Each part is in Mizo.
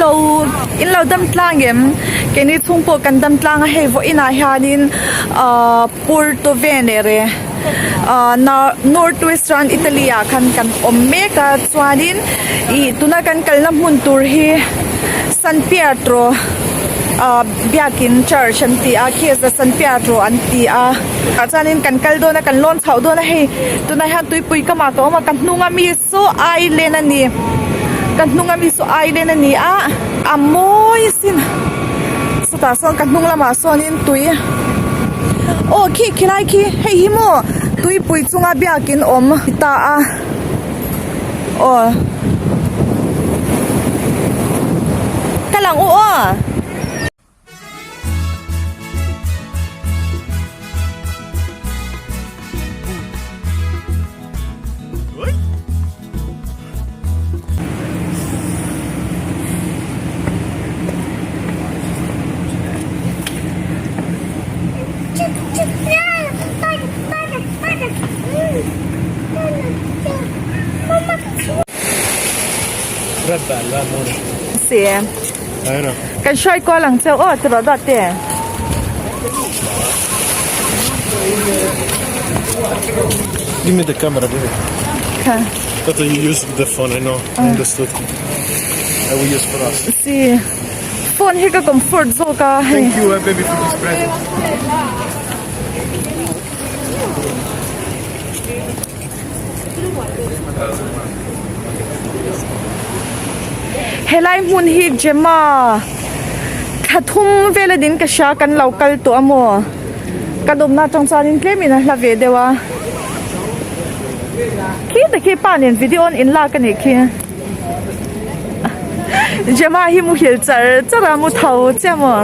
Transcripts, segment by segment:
Hello in lo dam tlang em keini chhung pawh kan dam tlang a hei vawiinah hianin ahh Porto Venere ahh North Western Italy ah khan kan awm mek a chuanin ih tuna kan kalna hmun tur hi San Pietro ahh biakin church an ti a Chiesa San Pietro an ti a tah chuanin kan kal dawn a kan lawn chhoh dawn a hei tunah hian tuipui kamah ka awm a ka hnung ami Saw island a ni ka hnung ami saw island a ni a a mawi sin chutah sawn ka hnung lamah sawnin tui aw khi khilai khi hei hi maw tuipui chunga biakin awm ta a aw ka lang u aw. Kan hruai kual ang cheu aw tiraw dawt te. Give me the camera baby. Kha. But you use the phone I know. I understood. I will use for us. Si. Phone hi ka comfort zawk a hei. Thank you eh, baby for this present. Helai hmun hi Gemma thla thum vel a din ka hria kan lo kal tawh a maw ka dawmna atang chuanin tlemin a hla ve deuh a khi te khi pa nen video an inlak a nih khi Gemma hi muhil char char a mu tho chiah maw.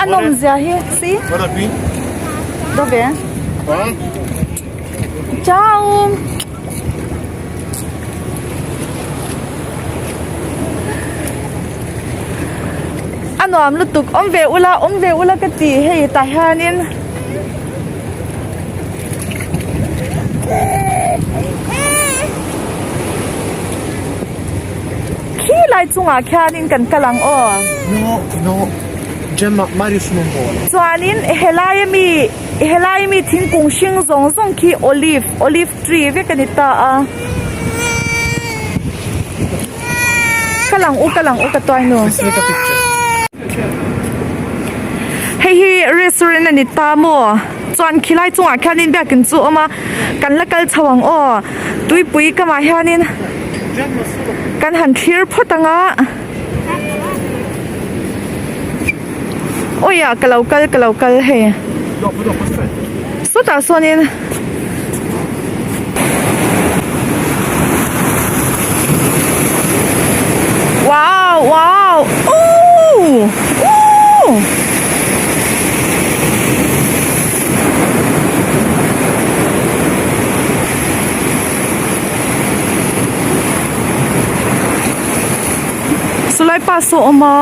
A nawm zia hi si Dove Ciao A nuam lutuk awm ve ula awm ve ula ka ti hei tah hianin Khi lai chungah khianin kan kal ang aw. No no Gemma Marius non vuole. Chuanin helai ami helai ami thingkung hring zawng zawng khi olive olive tree vek a ni ta a. Ka lang u ka lang u ka tuai nu. Let's take a picture. Hei hi restaurant a ni ta maw chuan khilai chungah khianin biakin chu a awm a kan la kal chho ang aw tuipui kamah hianin kan han thlir phawt ang a awi ah ka lo kal ka lo kal hei sawtah sawnin. Wow wow ooh ooh Chulai pa saw awm a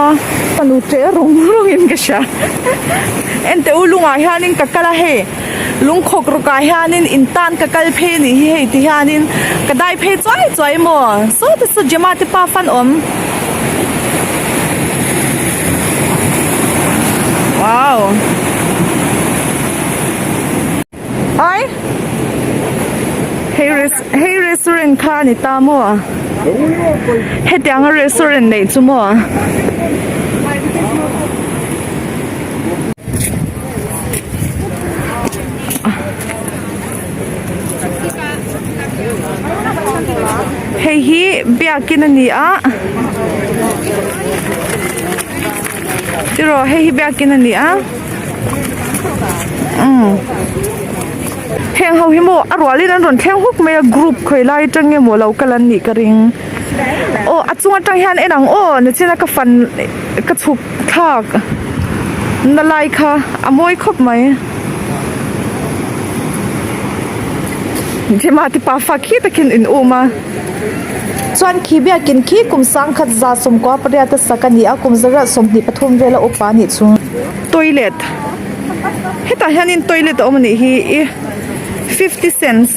fanu tle rawng rawng in ka hria enteh u lungah hianin ka kal a hei. Lungkhawk rukah hianin in tan ka kal phei anih hi hei ti hianin ka dai phei chuai chuai maw saw te saw Gemma te pa fan awm wow ai hei hei restaurant kha ani ta maw hetianga restaurant neih chu maw. Hei hi biakin a ni a tiraw hei hi biakin a ni a umm heng ho hi maw a rualin an rawn thleng huk mai a group khawi lai atang nge maw lo kal an nih ka ring aw a chung atang hian en ang aw nichina ka fan ka chhuk. Thlak na lai kha a mawi khawp mai. Gemma te pa fa khi takin in um a. Chuan khi biakin khi kum 1918 a sak a ni a, kum 123 vela upa a nih chu. Toilet hetah hianin toilet a awm a nih hi i 50 cents.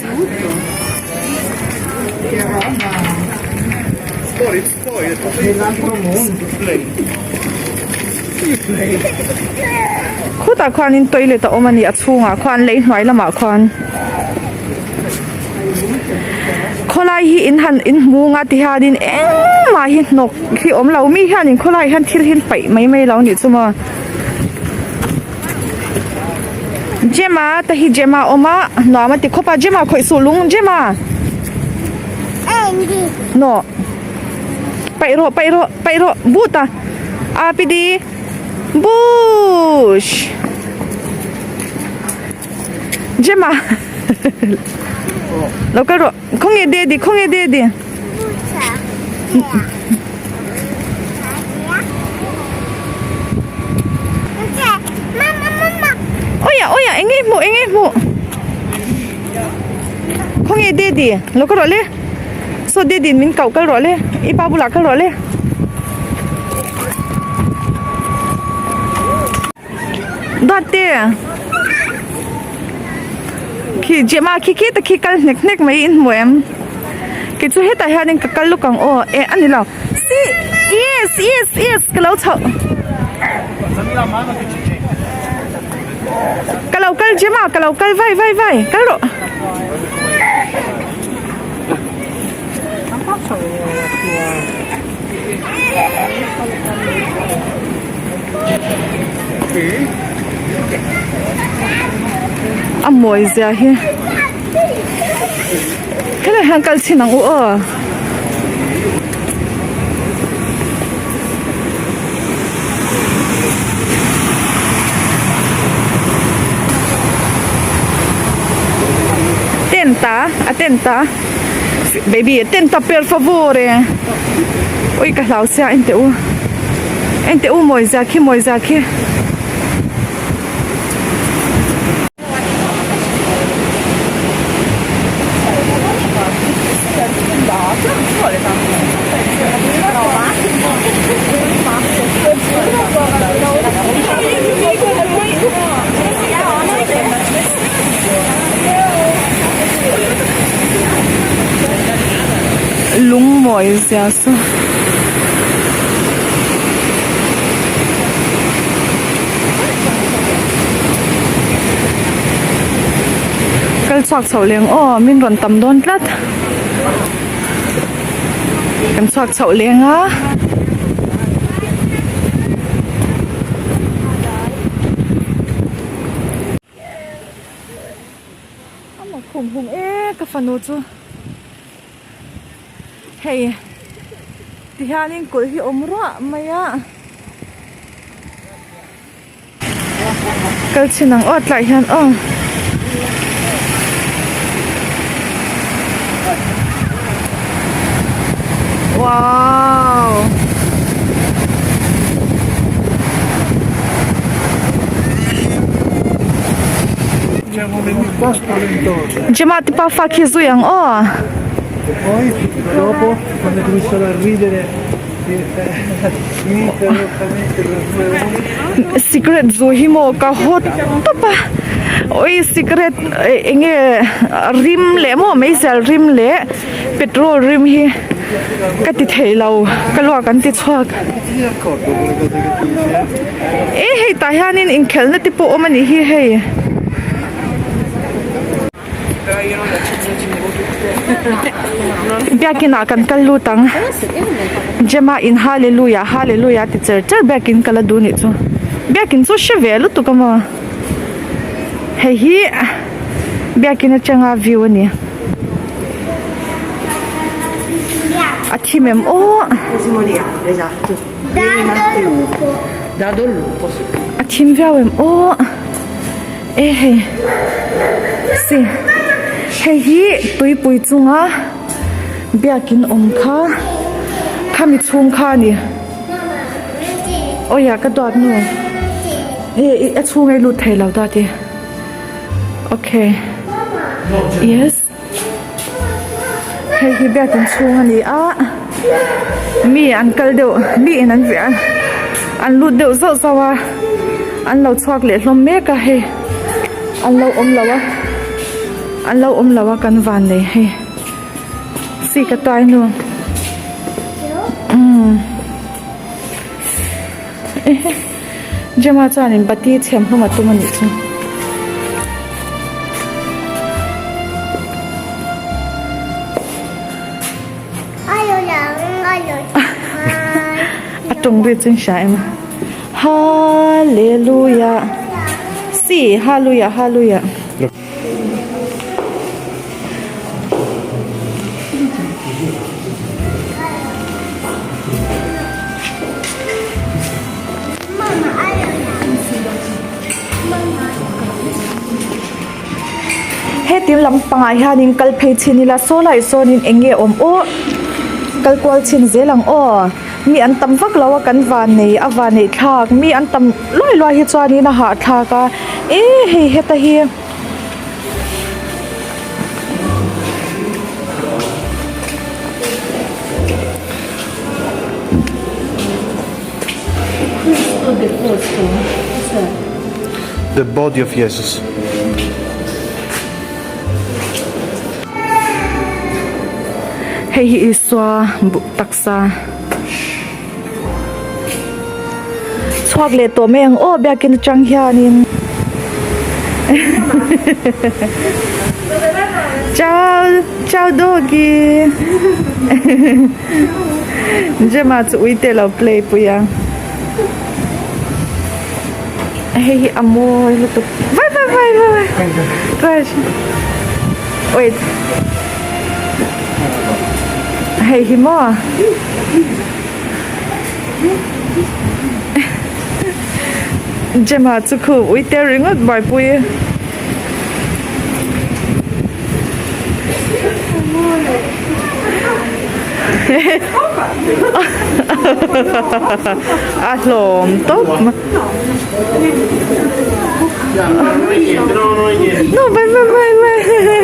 Khutah khuanin toilet a awm a ni a chhungah khuan lei hnuai lamah khuan khawlai hi in han in hmu nga ti hianin engmah hi hnawk hi awm lo mi hianin khawlai hian thil hi an paih mai mai lo nih chu maw Gemma te hi Gemma a awm a nuam a ti khawp a Gemma khawih suh lung Gemma naw paih rawh paih rawh paih rawh but a apd bush Gemma lo kal rawh khawnge daddy khawnge daddy awia awia eng nge hmuh eng nge hmuh khawnge daddy lo kal rawh le saw daddy in min koh kal rawh le i pa bulah kal rawh le. Dawtte khi Gemma khi khi ta khi kal hnek hnek mai in hmu em kei chu hetah hianin ka kal luk ang aw eh a ni lo si yes yes yes ka lo chhoh ka lo kal Gemma ka lo kal vai vai vai kal rawh. A mawi zia hi helai hian kal chhin ang u aw. Tenta a tenta. Baby attenta per favore ui ka hlau sia en teh u en teh u mawi zia khi mawi zia khi. Lung mawi zia saw kal chhuak chhoh leng aw min rawn tam dawn tlat kan chhuak chhoh leng a. A khum hum e ka fanu chu hei ti hianin kulh hi awm ruah mai a kal chhin ang aw tlai hian aw. Wow. Gemma ti pa fa khi zui ang aw. E poi dopo quando cominciano a ridere ininterrottamente per due ore. Cigarette zu hi maw ka haw tawp a oi cigarette eng nge rim leh maw meizial rim leh petrol rim hi ka ti thei lo ka luak an ti chhuak e hei tah hianin inkhelhna te pawh awm a nih hi hei. Biakin ah kan kal lut ang Gemma in hallelujah hallelujah ti cher cher biakin ka la duh nih chu biakin chu hre ve lutuk a maw hei hi biakin atanga view a ni a thim em aw a thim viau em aw. E hei si hei hi tuipui chunga biakin awm kha khami chhung kha a ni awia ka duat nu e a chhung a i lut thei lo duat i okay yes hei hi biakin chhung a ni a. Mi an kal deuh mi in an an lut deuh zauh zauh a an lo chhuak leh hlawm mek a hei an lo awm lo a an lo awm lo a kan van nei hei si ka tai nu umm Gemma chuanin bati chhem hlawm a tum a nih chu. A tawng ri chu in hria em a Hallelujah si Hallelujah Hallelujah. Hetin lampangah hianin kal phei chhin ila saw laiah sawnin eng nge awm aw kal kual chhin zel ang aw mi an tam vak lo a kan van nei a van neih thlak mi an tam luai luai hi chuanin a hahthlak a e hei heta hi. The body of Jesus. Hei hi Isua taksa chhuak leh tawh mai ang aw biakin atang hianin Ciao ciao doggy Gemma chu uite lo play pui a hei hi a mawi lutuk vai vai vai vai vai wait hei hi maw Gemma chu khu uite ringawt buaipui. A hlawm tawp No vai vai vai vai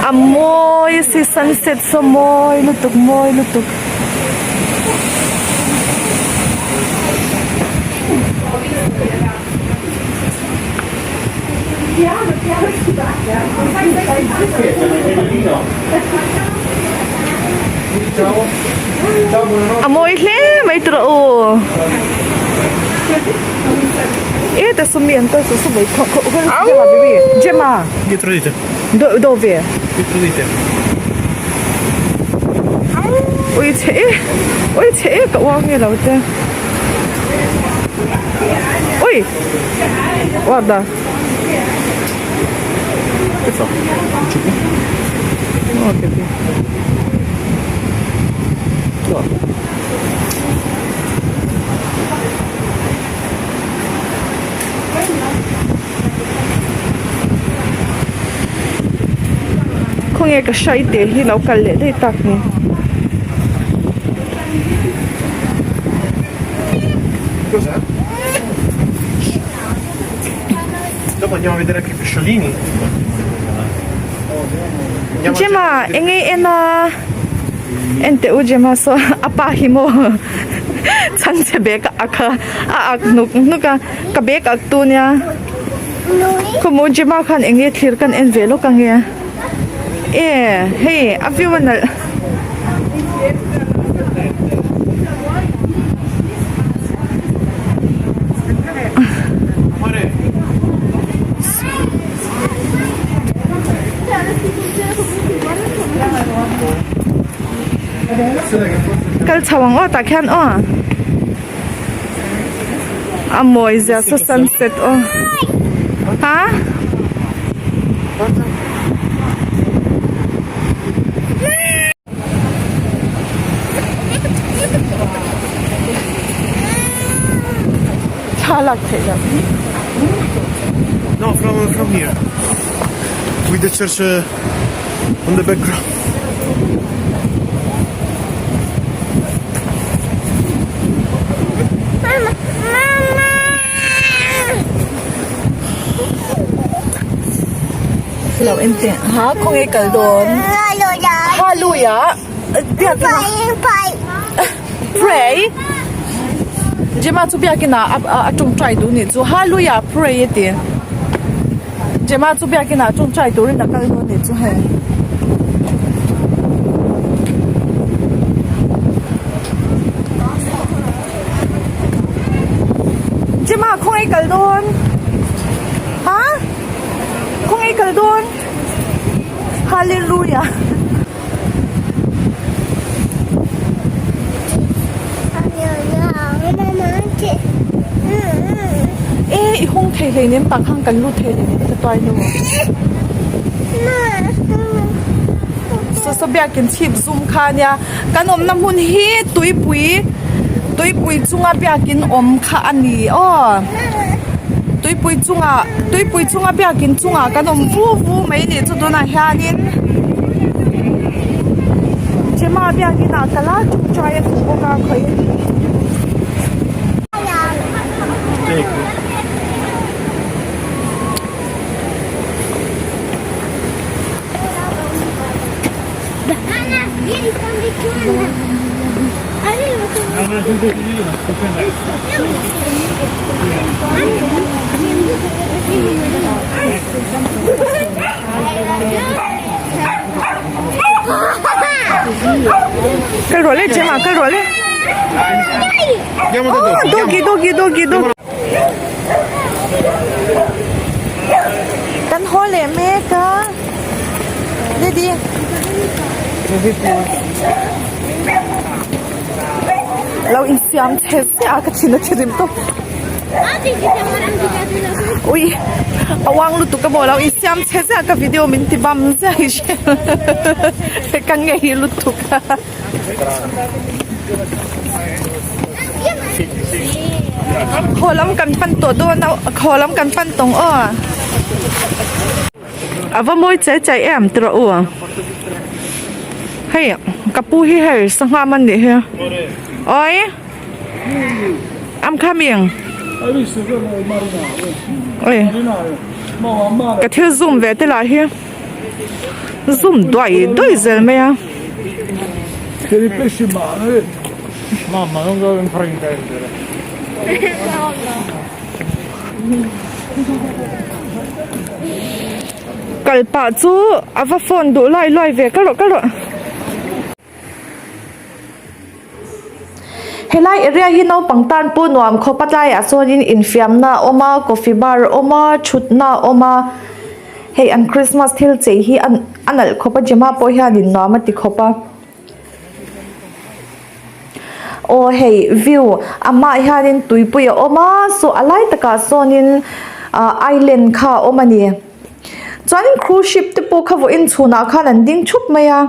A mawi si sunset saw mawi lutuk mawi lutuk. A mawi hle mai tur a aw e ta saw mi an kal chu saw mai khaw khaw Gemma baby Gemma Dietro di te Do dove Dietro di te Ui chhe e ui chhe e ka uang nge lo te Ui Guarda Che fa? Giù. Non ho capito. Guarda. Khawnge ka hrai te hi lo kal leh daih tak ni. Cos'è? Dopo andiamo a vedere anche i pesciolini. Andiamo a Gemma enge en a en teh u Gemma saw a pa hi maw chhangchhe bag a ak a a ak hnuk hnuk a. Ka bag ak tu nia khawmaw Gemma khan eng nge thlir kan en ve lawk ange e hei a view a nalh. Kal chho ang aw tah khian aw. A mawi zia saw sunset aw ha thla lak theih loh No, from from here. With the church uh, on the background. Lo en teh ha khawnge kal dawn Hallelujah biakin ah pray Gemma chu biakin ah a tawngtai duh nih chu Hallelujah pray a ti Gemma chu biakin ah tawngtai turin a kal dawn nih chu hei. Gemma khawnge kal dawn ha khawnge kal dawn Hallelujah. E i hawng thei hlei nem tah khan kan lut thei hlei nem ka tuai nu. Saw saw biakin chhip zum kha ania kan awmna hmun hi tuipui tuipui chunga biakin awm kha a ni aw tuipui chungah tuipui chunga biakin chungah kan awm vu vu mai a nih chu tunah hianin Gemma biakin ah kal a tawngtai a duh bawk a khawi. Kal rawh le Gemma kal rawh le oh doggy doggy doggy doggy kan haw leh mek a daddy lo insiam chhe chiah a ka thin a thi rim tawp ui a uang lutuk a maw lo insiam chhe chiah a ka video min ti bam chiah i hria ka ngei lutuk a. Khaw lam kan pan tawh dawn a khaw lam kan pan tawng aw a va mawi chai chai em ti rawh u hei ka pu hi hei sangha man nih hi awi I'm coming oi ka thil zoom ve te lah hi. Zoom duai duai zel mai a. Kal pah chu a va phone duh luai luai ve ka rawh ka rawh. Helai area hi naupang tan pawh nuam khawp a tlaiah sawnin infiamna a awm a coffee bar a awm a thutna a awm a hei an christmas thil chei hi a a nalh khawp a Gemma pawh hianin nuam a ti khawp a aw hei view a hmaah hianin tuipui a awm a saw a lai takah sawnin ah island kha a awm a ni chuanin cruise ship te pawh kha vawiin chhunah khan an ding thup mai a.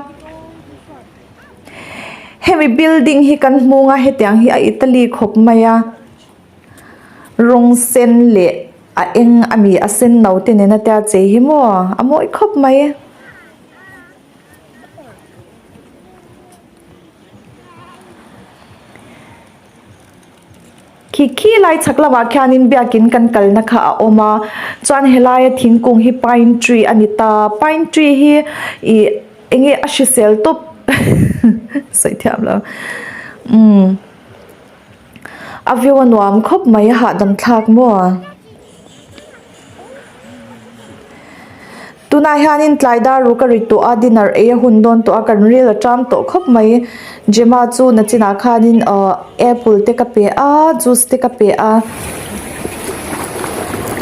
Hemi building hi kan hmung a hetiang hi a Italy khawp mai a rawng sen leh a eng ami a sen no te nena tia chei hi maw a mawi khawp mai. Khi khi lai chhak lamah khianin biakin kan kalna kha a awm a chuan helaia thingkung hi pine tree a ni ta pine tree hi ih eng nge a hrisel tawp sawi thiam lo umm a view a nuam khawp mai a hahdam thlak maw. Tunah hianin tlai dar ruk a ri tawh a dinner ei a hun dawn tawh a kan ril a ṭam tawh khawp mai Gemma chu nachinah khanin ahh apple te ka pe a juice te ka pe a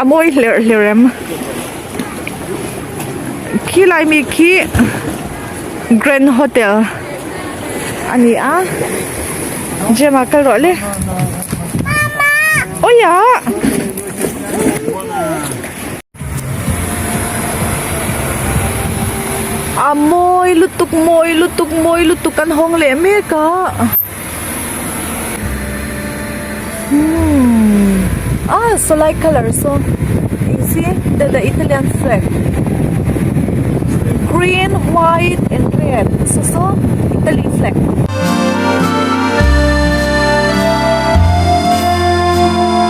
a mawi hlerh hlerh em khilai mi khi grand hotel a ni a Gemma kal rawh le awiah. A mawi lutuk mawi lutuk mawi lutuk an hawng leh mek a umm ah saw lai colour saw you see the the Italian flag green white and red saw saw Italy flag.